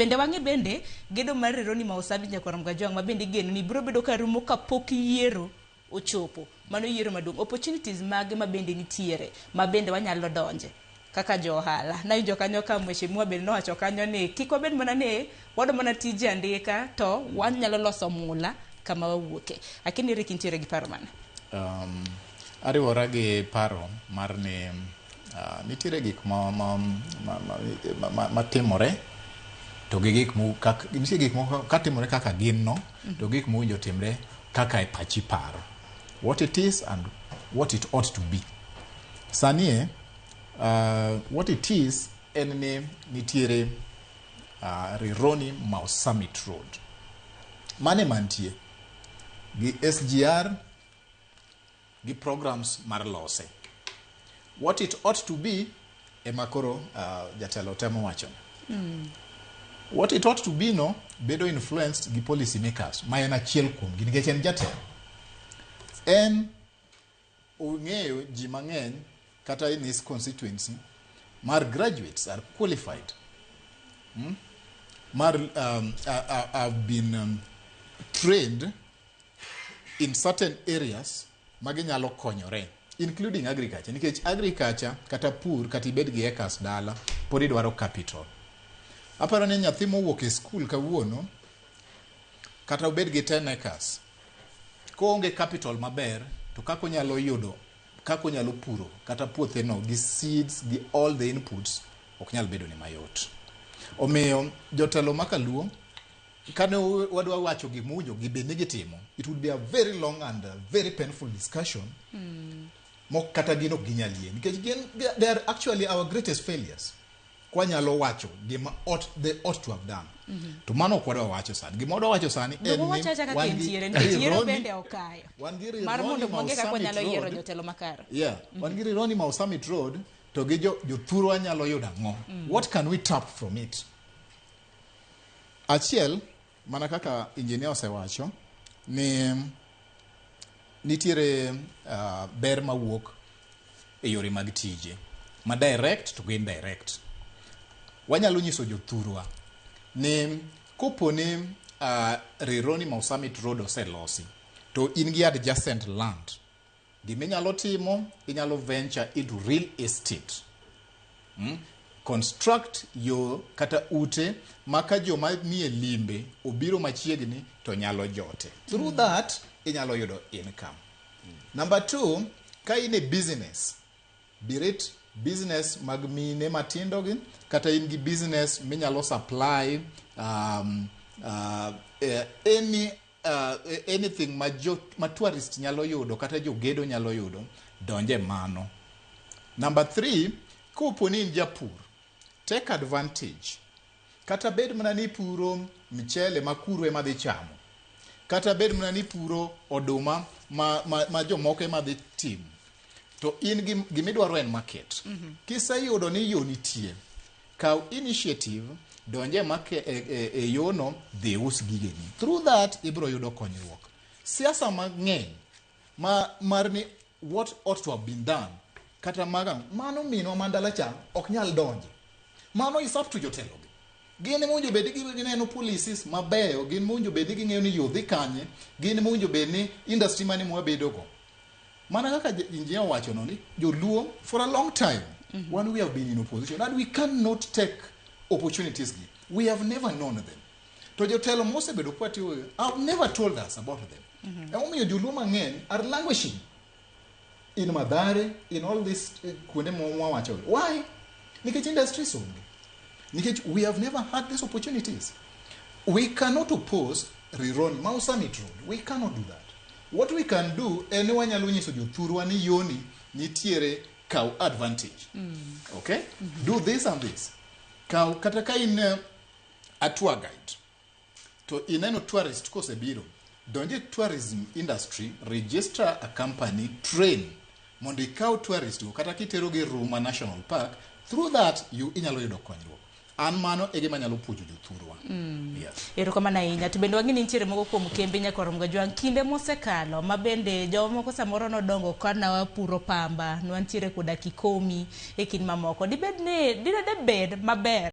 Bende wang'e bende gedo mar Rironi Mau Summit Nyakwar Mgajwang' ma bende igeno ni biro bedo ka rumo kapok yiero ochopo. Mano yiero maduong'. Opportunities mage ma bende nitiere ma bende wanyalo donje kaka jo ohala. Nawinjo kanyo ka mheshimiwa bende nowacho kanyo ni kik wabed mana ni wadwa mana tije andika to wanyalo loso mula kama wawuoke. Akini Eric intiere gi paro mane? Ariwora gi paro mar ni nitiere gik ma timore to gi gik mu kak, nitie gik moko katimore kaka gin no to gik mowinjo timre kaka e pachi paro, what it is and what it ought to be. Sani e what it is en ni nitiere Rironi Mau Summit Road mane mantie gi SGR gi programs mar lose. What it ought to be ema koro jatelo temo wacho. What it ought to be no bedo influenced gi policy makers ma en achiel kuomgi nikech en jatelo. En ong'eyo ji mang'eny kata in his constituency mar graduates are qualified mar have been trained in certain areas ma ginyalo konyore, including agriculture, nikech agriculture kata pur, kata ibed gi acres dala, pod idwaro capital. Aparo ni nyathi mowuok e school kawuono, kata obed gi 10 acres, koonge capital maber, to kaka onyalo yudo, kaka onyalo puro kata puotheno gi seeds gi all the inputs, ok nyal bedo ni mayot. Omiyo jotelo ma kaluo, kane wadwa wacho gik mowinjo gibed ni gitimo, it would be a very long and a very painful discussion mok kata gin ok ginyal yie nikech gin they are actually our greatest failures. Kwanyalo wacho gima ought, they ought to have done, to mano ok wadwa wacho sani. Gima wadwa wacho sani en Dogo ni wacho acha kaka wan gi entiere nikech yiero Rironi- bende okayo wan gi mar Rironi mondo Mau wang'e kaka Summit wanyalo yiero Road. jotelo makare. Yeah, wan gi Rironi Mau Summit Road to gi jo jothurwa nyalo yudo ang'o? What can we tap from it? Achiel, mana kaka engineer osewacho ni nitiere ber mawuok e yore mag tije ma direct to gi indirect. Wanyalo nyiso jothurwa ni kopo ni Rironi Mau Summit Road oselosi to in gi adjacent land, giminyalo timo, inyalo venture into real estate, Construct yo kata ute ma ka joma nie limbe obiro machiegni to nyalo jote. Through that inyalo yudo income. Number two, ka in e business, be it business mag mine matindo gi kata in gi business minyalo supply any anything ma jo ma tourist nyalo yudo kata jogedo nyalo yudo, donje mano. Number three, kopo ni in japur, take advantage. Kata bed mana ni ipuro mchele ma kuru ema dhi chamo, kata bed mana ni ipuro oduma ma jomoko ema dhi timo, to in gimidwaro en market. Kiseyudo ni yo nitie, kaw initiative, donje market e yono, dhi us gigeni. Through that ibiro yudo konyruok. Siasa mang'eny ma mar ni what ought to have been done kata maga mano minwa mandala cha ok nyal donje. Mano is up to jotelo gi. Gin mowinjo bed ni gineno policies mabeyo, gin mowinjo bed ni ging'eyo ni yo dhi kanye, gin mowinjo bed ni industry mane mwabedogo. Mana kaka engineer owacho no ni joluo for a long time one we have been in opposition and we cannot take opportunities gi. We have never known them. To jotelo mosebedo kwatiyo have never told us about them. Emomiyo joluo mang'eny are languishing in Mathare, in all these kuonde mwawacho. Why? Nikech industries onge. Nikech we have never had these opportunities. We cannot oppose Rironi, Mau Summit Road. We cannot do that. What we can do en ni wanyalo nyiso jothurwa ni yoni nitiere, kaw advantage. Okay? Do this and this. Kaw kata ka in a tour guide to ineno tourist kosebiro, donje tourism industry, register a company, train mondo ikaw tourist go kata kitero gi Ruma National Park. Through that you inyalo yudo konyruok. An mano e gima anyalo puonjo jothurwa. Yes. Erokamano ahinya. To bende wang'e ni nitiere moko kuom kembe, Nyakwar Mgajwang', kinde mosekalo ma bende jomoko samoro nodongo ka nawapuro pamba, nwantiere koda Kikomi e kind mamoko. Dibed ni dine bed maber.